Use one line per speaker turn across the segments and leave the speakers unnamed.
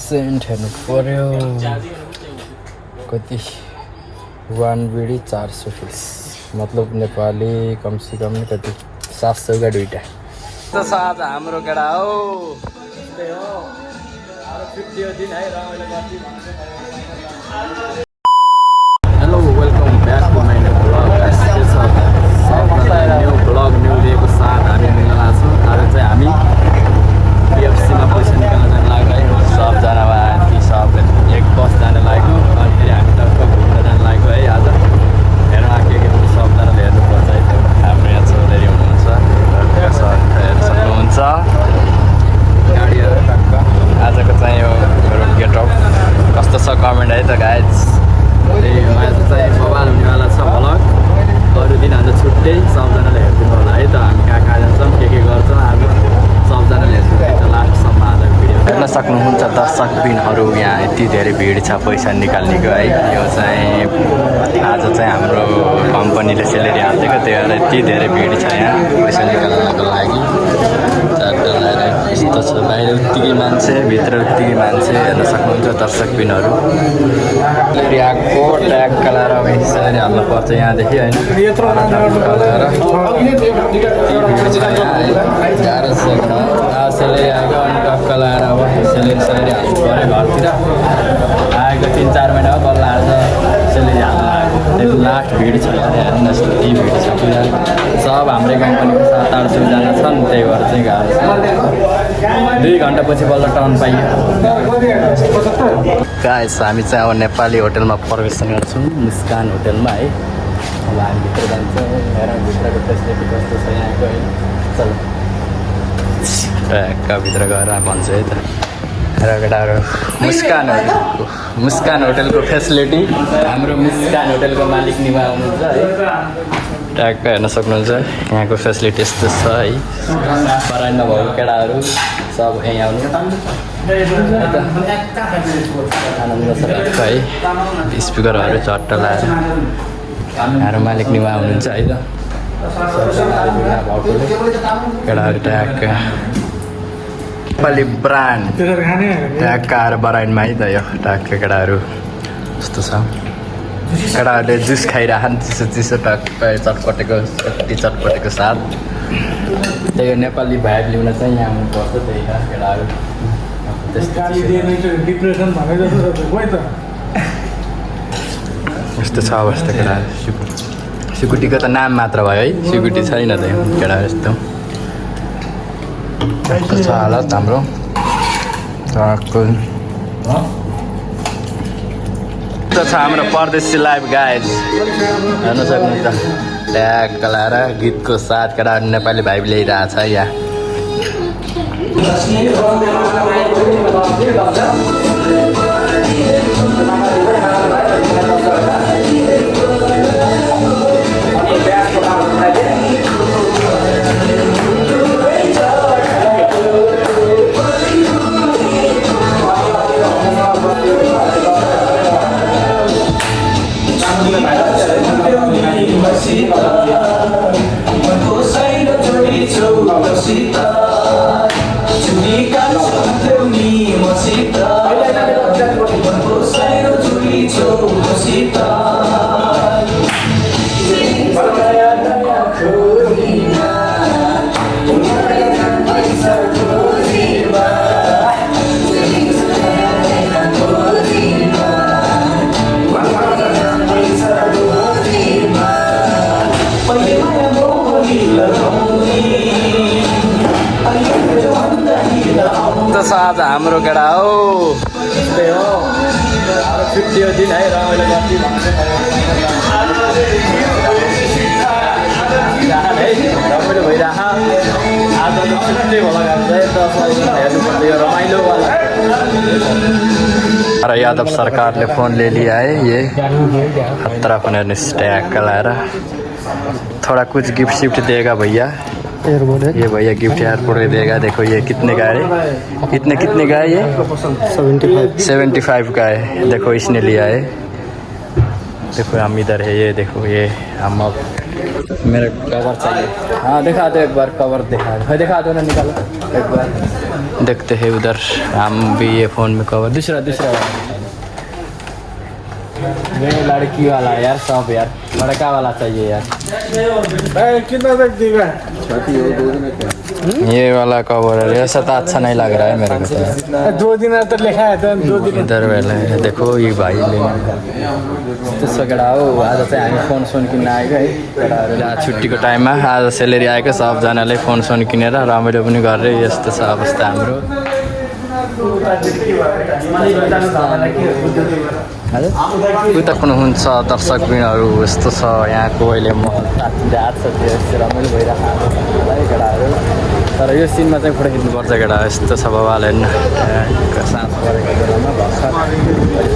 Saint हेर्नु पर्यो कति 1 बिडी 400 पिस मतलब नेपाली कमसेकम कति 700 का दुईटा त आज हाम्रो केटा हो त्यही हो अरु 50 दिन है रमाइलो गर्दै hello welcome back to my new blog guys के छ सबैलाई न्यू ब्लग न्यू डेको साथ हामी मिल्न लाग्छौँ आज चाहिँ हामी PFC मा पैसा निकाल्न जान लाग्यो सबजना ती सब एक बस जान लाग्यो अनि फेरि हामी टक्क घुम्न जान लाग्यो है आज हेर्न के सबजनाले हेर्नुपर्छ है त्यो हाम्रो यहाँ चौधरी हुनुहुन्छ हेर्न सक्नुहुन्छ गाडीहरू टक्क आजको चाहिँ यो मेरो गेटअप कस्तो छ कमेन्ट है त गाइज आज चाहिँ बवाल हुनेवाला छ भ्लग अरू दिन आज छुट्टै सबजनाले हेरिदिनु होला है त हामी कहाँ जान्छौँ के गर्छौँ आज सबजनाले हेर्नु लास्टसम्म आजको भिडियो हेर्न सक्नुहुन्छ दर्शकबिनहरू यहाँ यति धेरै भिड छ पैसा निकाल्नेको है यो चाहिँ आज चाहिँ हाम्रो कम्पनीले सेलेरी हालिदिएको त्यही भएर यति धेरै भिड छ यहाँ पैसा निकाल्नको लागि यस्तो छ बाहिर उत्तिकै मान्छे भित्र उत्तिकै मान्छे हेर्न सक्नुहुन्छ दर्शकबिनहरू सेलेरी आएको ट्याग कलाएर सेलेरी हाल्नु पर्छ यहाँदेखि होइन सेलेरी आएको अनि टक्क लगाएर अब सेलेरी हाल्नु पऱ्यो घरतिर आएको 3-4 महिना हो बल्ल आज सेलेरी हाल्नु आएको त्यो लास्ट भिड छ हेर्नुहोस् यति भिड छ पुरा सब हाम्रै कम्पनीको 700-800 जना छन् त्यही भएर चाहिँ गाह्रो छ 2 घन्टापछि बल्ल टर्न पाइयो गाइस हामी चाहिँ अब नेपाली होटलमा प्रवेश गर्छौँ मुस्कान होटलमा है अब हामी भित्र जान्छौँ हेरौँ भित्रको फेसिलिटी कस्तो छ यहाँको है चलो ट्याक्क भित्र गएर भन्छु है त र केटाहरू मुस्कान होटलको फेसिलिटी हाम्रो मुस्कान होटलको मालिक निभा हुनुहुन्छ है ट्याक्क हेर्न सक्नुहुन्छ यहाँको फेसिलिटी यस्तो छ है पराइन नभएको केटाहरू सब यहीँ आउनु आनन्द छ है स्पिकरहरू चट्ट लगाएर हाम्रो मालिक निभा हुनुहुन्छ है त केटाहरू ट्याक्क नेपाली ब्रान्ड ट्याक्क आएर बराइनमा है त यो ट्याक्क केटाहरू यस्तो छ केटाहरूले जुस खाइरहन् चिसो टक्क चटपटेको साथ त्यही हो नेपाली भाइब लिउन चाहिँ यहाँ आउनुपर्छ त्यही हो केटाहरू यस्तो छ अवस्था केटाहरू सिकुटीको त नाम मात्र भयो है सिकुटी छैन त केटाहरू यस्तो यस्तो छ हालत हाम्रो यस्तो छ हाम्रो परदेशी लाइभ गाइज हेर्न सक्नुहुन्छ ट्याग लगाएर गीतको साथ केटाहरू नेपाली भाइब ल्याइरहेको छ यहाँ आज हाम्रो केटा हो त्यही हो 50 दिन है रमाइलो गर्दै रमाइलो भइरह आज छुट्टै होला रमाइलोवाला यादव सरकार ने फ़ोन ले लिया है ये खतरा अपने टैग लाएर थोड़ा कुछ गिफ्ट शिफ्ट देगा भैया ये भैया गिफ्ट एयरपोर्ट के देगा देखो ये कितने का है कितने का है ये 75 का है देखो इसने लिया है देखो हम इधर है ये देखो ये हम अब मेरा कवर चाहिए। हाँ दिखा दो एक बार, कवर दिखा दो ना, निकालो एक बार। देखते हैं उधर, हम भी ये फ़ोन में कवर दूसरा वाला। ये लड़की वाला यार, सब यार लड़का वाला चाहिए यार।
कितना तक देगा?
ये वाला कवर है, ऐसा तो अच्छा नहीं लग रहा है मेरे को तो।
2 दिन तो लिखा है, 2 दिन
इधर वाला है, देखो ये भाई लेने त्यसो केटा हो। आज चाहिँ हामी फोन किन्न आएको है केटाहरू। आज छुट्टीको टाइममा आज सेलेरी आएको, सबजनाले फोन किनेर रमाइलो पनि गरेर यस्तो छ अवस्था हाम्रो। उता पनि हुन्छ दर्शकबिनहरू, यस्तो छ यहाँको अहिले महल रात छ, त्यो रमाइलो भइरहेको छ केटाहरू। तर यो सिनमा चाहिँ फोटो खिच्नुपर्छ केटा, यस्तो छ बवाल हेर्न। साँझ परेको बेलामा भर्खर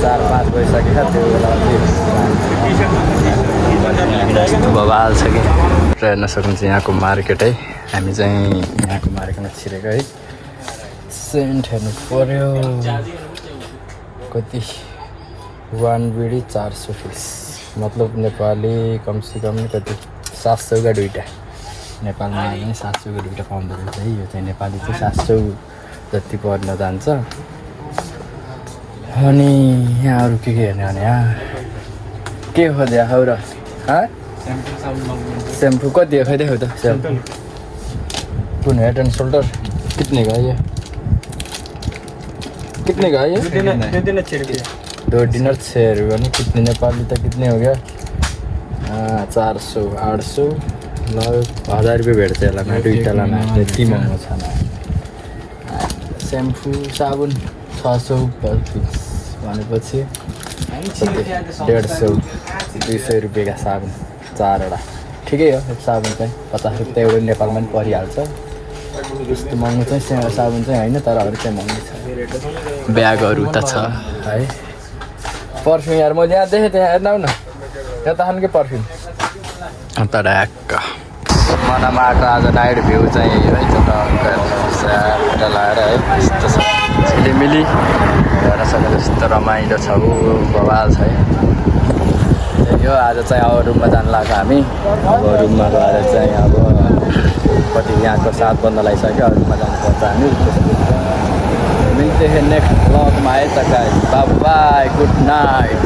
4-5 बजिसकेको त्यो बेला यस्तो बवाल छ कि हेर्न सक्नुहुन्छ। यहाँको मार्केट है, हामी चाहिँ यहाँको मार्केटमा छिरेको है। सेन्ट हेर्नु पर्यो कति, 1 बिडी 400 पिस, मतलब नेपाली कमसेकम कति 700 का दुईवटा। नेपालमा पनि 700 को दुईवटा पाउँदो रहेछ है। यो चाहिँ नेपाली चाहिँ 700 जति पर्न जान्छ। अनि यहाँ अरू के हेर्ने भने यहाँ के हो दिया हौ र? सेम्पू कति हो खै त सेम्पू? कुन हेड एंड शोल्डर कितने का है ये? कितने का है ये? 2 डिनर 6 रुपये। कितने नेपाली तो कितने हो गया? 400 800 लगभग 1000 रुपियाँ भेट्छ यसलाई। दुईवटा लाना त्यति महँगो छ न। सेम्पू साबुन 600 पिस भनेपछि 150 200 रुपियाँका साबुन 4वटा ठिकै हो। साबुन चाहिँ 50 रुपियाँ एउटा नेपालमा पनि परिहाल्छ। त्यस्तो महँगो चाहिँ साबुन चाहिँ होइन, तर अरू चाहिँ महँगो छ। ब्यागहरू त छ है। पर्फ्युम यार मैले यहाँ देखेँ, त्यहाँ हेर्न न, यहाँ त खानकै पर्फ्युम त ढ्याक्क। मनामा आएको आज नाइट भ्यू चाहिँ यही रहेछ त, लगाएर है यस्तो छ झिलिमिली हेर्न सक्नु। यस्तो रमाइलो छ, बवाल छ है। यो आज चाहिँ अब रुममा जानु लाग्यो हामी। अब रुममा गएर चाहिँ अब कति यहाँको 7 बन्द लगाइसक्यो, रुममा जानुपर्छ हामी। मिल्ते हैं नेक्स्ट ब्लॉग में। आए तक बाय बाय, गुड नाइट।